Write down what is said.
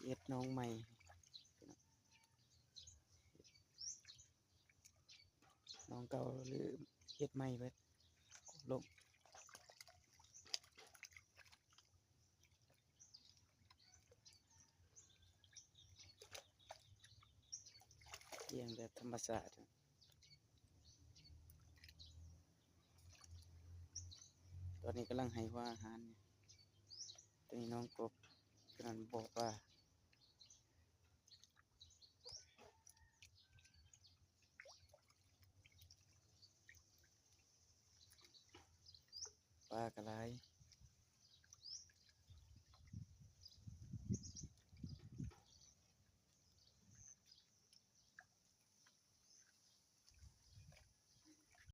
ເຮັດໜອງໃໝ່ ໜອງເກົ່າຫຼືເຮັດໃໝ່ເບິດ ລົ້ມ. ລ້ຽງແບບທຳມະຊາດ. ຕອນນີ້ກຳລັງໃຫ້ຫົວອາຫານ. ຕົວນີ້ໜອງກົບ ຕົວນັ້ນບໍ່ປາ. ປາກະຫຼາຍ.